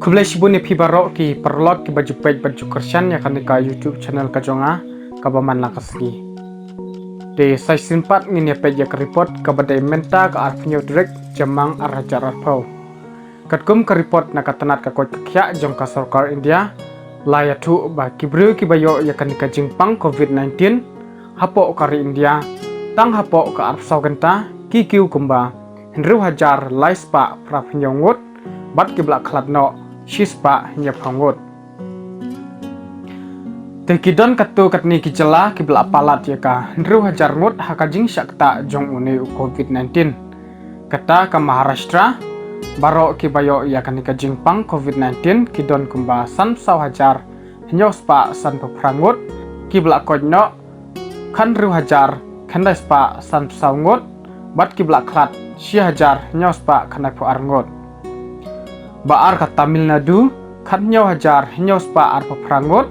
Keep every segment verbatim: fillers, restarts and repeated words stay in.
Khublei shibun ïa phi baroh ki paralok kiba ju peit bad ju kyrshan ïa kane ka YouTube channel ka jong nga, kaba man la ka sngi. Te sa shisien pat ngin ïa peit ïa ka report kaba dei mynta ka arphew hynñiew tarik Jymmang ar hajar arphew. Katkum ka report na ka tnat ka koit ka khiah jong ka sorkar India, la ïathuh ba ki briew kiba ïoh ïa kane ka jingpang covid nineteen hapoh ka ri India, tang hapoh ka arphew saw kynta ki kiew kumba hynriew hajar lai spah phra phew hynñiew ngut, bad ki ba la khlad noh shi spah hynñiew phew ngut. Te ki don katto katne ki jylla ki ba la palat ïa ka hynriew hajar ngut ha ka jingshah ktah jong une u covid nineteen. Kata ka Maharashtra, baroh ki ba ïoh ïa kane ka jingpang covid nineteen ki don kumba san phew saw hajar hynñiew spah san phew phra ngut, ki ba la koit noh khathynriew hajar khyndai spah san phew saw ngut, bad ki ba la khlad shi hajar hynñiew spah khyndai phew ar ngut. Ba ar ka Tamil Nadu, khathynñiew hajar hynñiew spah ar phew phra ngut,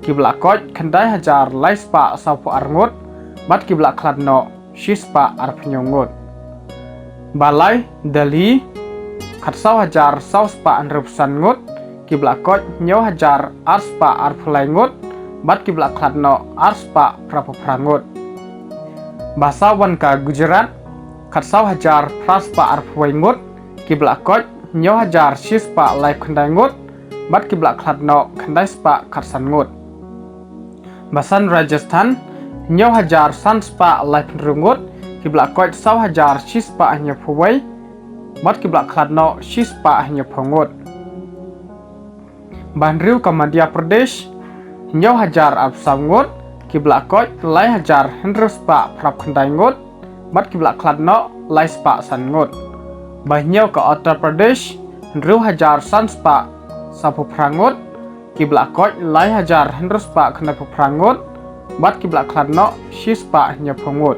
ki ba la koit khyndai hajar lai spah saw phew ar ngut, bad ki ba la khlad noh shi spah ar phew hynñiew ngut. Ba lai Delhi, khatsaw hajar saw spah hynriew phew san ngut, ki ba la koit hynñiew hajar ar spah ar phew lai ngut, bad ki ba la khlad noh ar spah phra phew phra ngut. Ba saw wan ka Gujarat, khatsaw hajar phra spah ar phew wei ngut, ki ba la koit hynñiew hajar shi spah lai phew khyndai ngut, bad ki ba la khlad noh khyndai spah khatsan ngut. Ba san Rajasthan, hynñiew hajar san spah lai phew hynriew ngut, ki ba la koit saw hajar shi spah hynñiew phew wei, bad ki ba la khlad noh shi spah hynñiew phew ngut. Ba hynriew ka Madhya Pradesh, hynñiew hajar ar phew saw ngut, ki ba la koit lai hajar hynriew spah phra phew khyndai ngut, bad ki ba la khlad noh lai spah san ngut. Ba hynñiew ka Uttar Pradesh, hynriew hajar san spah saw phew phra ngut, ki ba la koit lai hajar hynriew spah khyndai phew phra ngut, bad ki ba la khlad noh shi spah hynñiew phew ngut.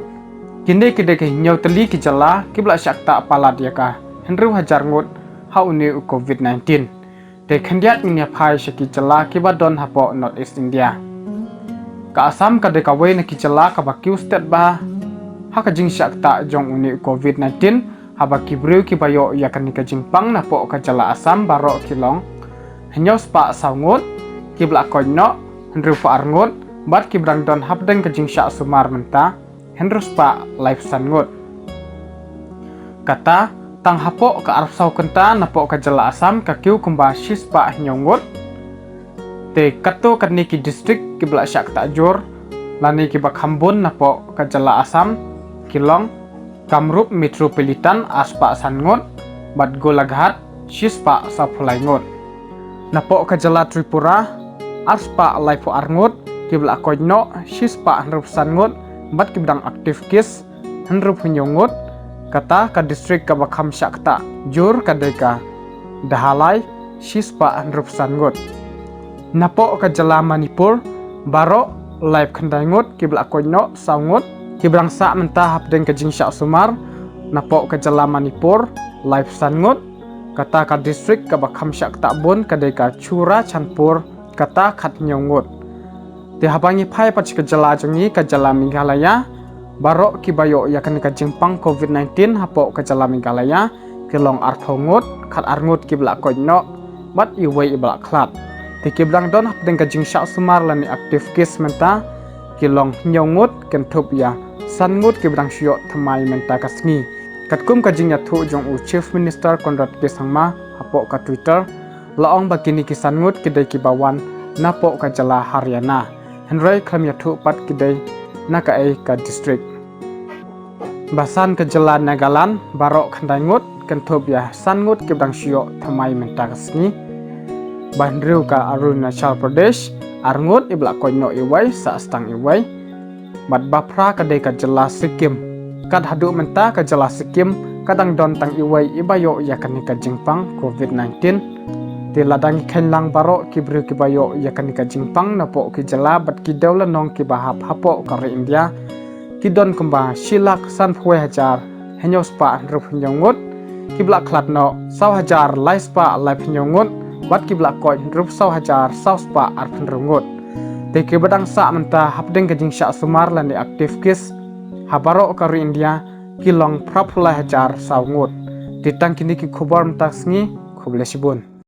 Kine ki dei ki hynñiew tylli ki jylla ki ba la shah ktah palat ïa ka hynriew hajar ngut ha une u covid nineteen. Te khyndiat ngin ïa phai sha ki jylla ki ba don hapoh North East India. Ka Assam ka dei kawei na ki jylla kaba kiew stet bha ha ka jingshah ktah jong une u covid nineteen, haba ki briew ki ba ïoh ïa kane ka jingpang napoh ka jylla Assam baroh ki long hynñiew spah saw ngut, ki ba la koit noh hynriew phew ar ngut, bad ki ba dang don hapdeng ka jingshah sumar mynta hynriew spah lai phew san ngut. Kata, tang hapoh ka arphew saw kynta napoh ka jylla Assam ka kiew kumba shi spah hynñiew ngut. Te katto katne ki district ki ba la shah ktah jur lane ki ba kham bun napoh ka jylla Assam ki long Kamrup Metropolitan ar spah san ngut, bad Golaghat shi spah saw phew lai ngut. Napoh ka jylla Tripura, ar spah lai phew ar ngut, ki ba la koit noh shi spah hynriew phew san ngut, bad ki ba dang active case hynriew phew hynñiew ngut. Kata ka district kaba kham shah ktah jur ka dei ka Dhalaia, shi spah hynriew phew san ngut. Napoh ka jylla Manipur, baroh lai phew khyndai ngut, ki ba la koit noh saw ngut, ki ba dang sah mynta hapdeng ka jingshah sumar napoh ka jylla Manipur lai phew san ngut. Kata ka district kaba kham shah ktah bun ka dei ka Churachandpur, kata khathynñiew ngut. Te haba ngi phai pat sha ka jylla jong ngi ka jylla Meghalaya, baroh ki ba ïoh ïa kane ka jingpang covid nineteen hapoh ka jylla Meghalaya ki long arphew ngut, khatar ngut ki ba la koit noh, bad iwei i ba la khlad. Te ki ba dang don hapdeng ka jingshah sumar lane active case mynta ki long hynñiew ngut, kynthup ïa san ngut ki ba dang shu ïoh thymmai mynta ka sngi. Katkum ka jingïathuh jong u Chief Minister Conrad K Sangma hapoh ka Twitter, la ong ba kine ki san ngut ki dei ki ba wan napoh ka jylla Haryana. Hynrei khlem ïathuh pat ki dei na kaei ka district. Ba san ka jylla Nagaland, baroh khyndai ngut, kynthup ïa san ngut ki ba dang shu ïoh thymmai mynta ka sngi. Ba hynriew ka Arunachal Pradesh, ar ngut, i ba la koit noh iwei, sah stang iwei. Bad ba phra ka dei ka jylla Sikkim. Kat haduh mynta ka jylla Sikkim ka dang don tang iwei i ba ïoh ïa kane ka jingpang covid nineteen. Te lada ngi kheiñ lang baroh ki briew ki ba ïoh ïa kane ka jingpang napoh ki jylla bad ki dewlynnong ki ba hap hapoh ka ri India, ki don kumba shi lak san phew wei hajar hynñiew spah hynriew phew hynñiew ngut, ki ba la khlad noh saw hajar lai spah lai phew hynñiew ngut, bad ki ba la koit hynriew phew saw hajar saw spah ar phew hynriew ngut. Te ki ba dang sah mynta hapdeng ka jingshah sumar lane active case ha baroh ka ri India ki long phra phew lai hajar saw ngut. Te tang kine ki khubor mynta ka sngi, khublei shibun.